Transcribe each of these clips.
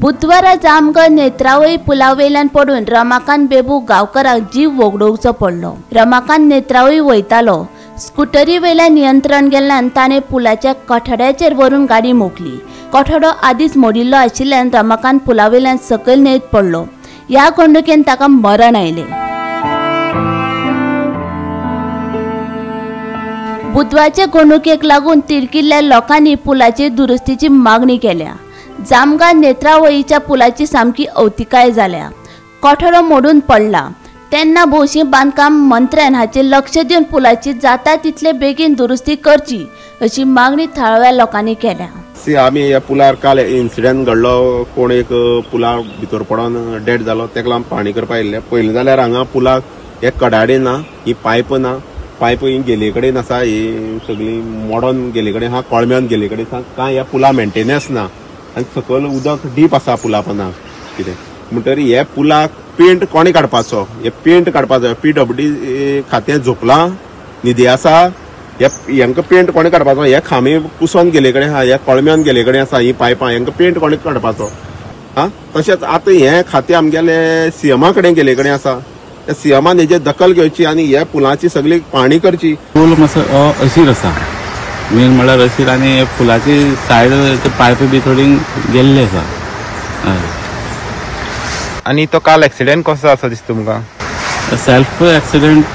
बुधवारा जामगांव नेत्रावळी पुलावेल्यान पडून रमाकांत बेबू गांवकराक जीव वगडोवचो पडलो. रमाकांत नेत्रावळी वयतालो. स्कुटरी वेल्यान नियंत्रण गेल्ल्यान ताणें पुलाच्या कठड्याचेर व्हरून गाडी मोखली. कठडो आदींच मोडिल्लो आशिल्ल्यान रमाकांत पुलावेल्यान सकयल न्हंयेंत पडलो. ह्या घडणुकेन ताका मरण आयलें. बुधवारचे घडणुकेक लागून तिडकिल्ल्या लोकांनी पुलाचे दुरुस्तीची मागणी केल्या. जामगांव नेत्रावळीच्या पुलाची सामकी अवतिकाय जाल्या. कठडो मोडून पडला तेन्ना भौशीक बांदकाम मंत्र्यान हाचेर लक्ष दिवन पुलाची जाता तितले बेगीन दुरुस्ती करची अशी मागणी थळाव्या लोकांनी केल्या. सी आमी ह्या पुलार काल इन्सिडंट घडलो, कोण एक पुला भितर पडोन डेड जालो, तेका लागून पाणी करपा आयिल्ले. पयलीं जाल्यार हांगा पुलाक हे कडाडे ना, ही पायप ना, पायप ही गेले कडेन आसा, ही सगळी मोडोन गेले कडेन आहा, कळम्यान गेले कडेन आसा. कांय ह्या पुला मेंटेनन्स ना आनी सकयल उदक डीप आसा पुला पोंदा कितें म्हणटरी हे पुलाक पेंट कोणें काडपाचो, हे पेंट काडपाचो पीडब्ल्यूडी खातें झोपलां, न्हिदी आसा, हेंकां पेंट कोणें काडपाचो? हे खांबे कुसोन गेले कडेन आहा, हे कळम्यान गेले कडेन आसा ही पायपां, हेंकां पेंट कोणें काडपाचो? आं, तशेंच आतां हें खातें आमगेलें सीएमा कडेन गेले कडेन आसा. त्या सीएमान हेजेर दखल घेवची आनी हे पुलाची सगळी पाणी करची. पूल मातसो अशीर आसा, मेन म्हणल्यार अशीर आनी पुलाची सायड पायप बी थोडी गेल्ली आसा. आनी तो काल एक्सिडेंट कसो आसा दिसता तुमकां? सेल्फ एक्सिडेंट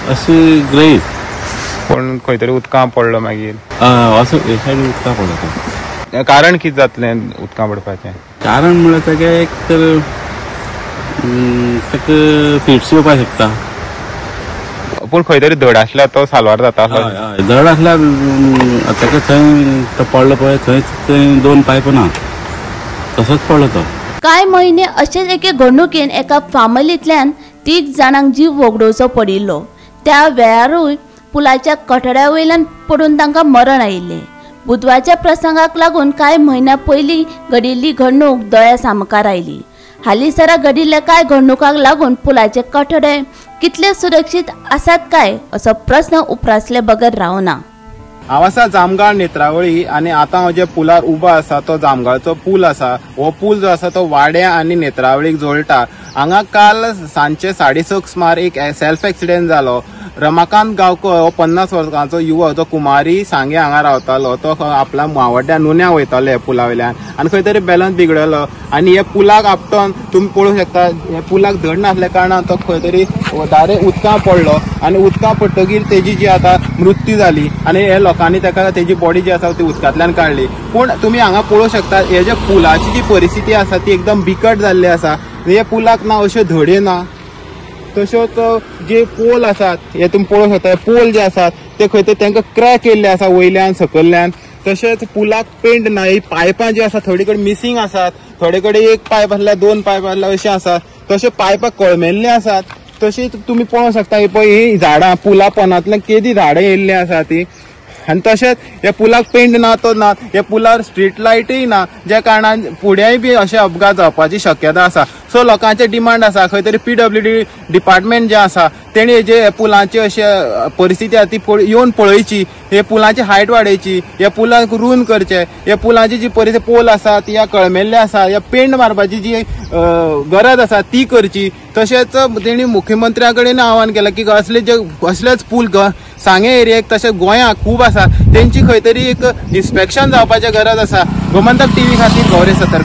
अशी ग्रहीत, पूण खंय तरी उदकां पडलो मागीर असो हे सायडीन उदकां पडलो. कारण कितें जातलें उदकां पडपाचें? कारण म्हणल्यार तेगे एक तर ताका फिट्स येवपाक शकता, पूण खंय तरी धड आसल्यार तो साल्वार जाता. धड आसल्यार ताका थंय तो पडलो पळय थंयच थंय दोन पायप ना, तसोच पडलो तो. कांय म्हयने अशेच एके घडणुकेन एका फामिलींतल्यान 3 जाणांक जीव वगडोवचो पडिल्लो. त्या वेळारूय पुलाच्या कठड्या वयल्यान पडून तांकां मरण आयिल्लें. बुधवारच्या प्रसंगाक लागून कांय म्हयन्या पयलीं घडिल्ली घडणूक दोळ्या सामकार आयली. हालींसरा घडिल्ल्या कांय घडणुकांक लागून पुलाचे कठडे कितले सुरक्षीत आसात काय असो प्रस्न उप्रासले बगर रावना. हांव आसा जामगांव नेत्रावळी आनी आतां हांव जे पुलार उबो आसा तो जामगांवचो पूल आसा. हो पूल जो आसा तो वाड्या आनी नेत्रावळीक जोडटा. हांगा काल सांजचे 6:30 सुमार एक सेल्फ एक्सिडेंट जालो. रमाकांत गांवकर हो 50 वर्सांचो युवक जो कुमारी सांगे हांगा रावतालो, तो आपल्या मावड्ड्या नुन्या वयतालो ह्या पुला वयल्यान आनी खंय तरी बॅलन्स बिगडलो आनी हे पुलाक आपटोन तुमी पळोवंक शकता हे पुलाक धड नासल्या कारणान तो खंय तरी डायरेक्ट उदकां पडलो आनी उदकां पडटगीर तेजी जी आतां मृत्यू जाली आनी हे लोकांनी ताका तेजी बॉडी जी आसा ती उदकांतल्यान काडली. पूण तुमी हांगा पळोवंक शकता हे जे पुलाची जी परिस्थिती आसा ती एकदम बिकट जाल्ली आसा. हे पुलाक ना अश्यो धडे ना, तश्योच जे पोल आसात हे तुमी पळोवंक शकता, पोल जे आसात ते खंय तरी तांकां क्रॅक येयल्ले आसा वयल्यान सकयल्यान. तशेंच पुलाक पेंट ना, ही पायपां जी आसा थोडे कडेन मिसींग आसात, थोडे कडेन एक पायप आसल्यार दोन पायप आसल्यार अशें आसा, तशें पायपां कळमेल्लीं आसात. तशीच तुमी पळोवंक शकता ही पळय ही झाडां पुला पोनांतल्यान केदी झाडां येयल्लीं आसा ती. आनी तशेंच ह्या पुलाक पेंट ना तो ना, ह्या पुलार स्ट्रीट लायटय ना, ज्या कारणान फुडेंय बी अशे अपघात जावपाची शक्यता आसा. सो लोकांचे डिमांड आसा खंय तरी पीडब्ल्यूडी डिपार्टमेंट जें आसा तेणी जे पुलाची अशी परिस्थिती आसा ती येवन पळयची, हे पुलाची हायट वाडयची, ह्या पुलाक रून करचे, ह्या पुलाची जी परिस्थिती पोल आसा ती ह्या कळमेल्ले आसा, ह्या पेंट मारपाची जी गरज आसा ती करची. तशेंच तेणी मुख्यमंत्र्या कडेन आव्हान केलां की असले जे असलेच पूल सांगे एरियेक तशें गोंयाक खूब आसा तेंची खंय तरी एक इन्स्पेक्शन जावपाची गरज आसा. गोमंतक टीव्ही खातीर गौरेश सतरकर.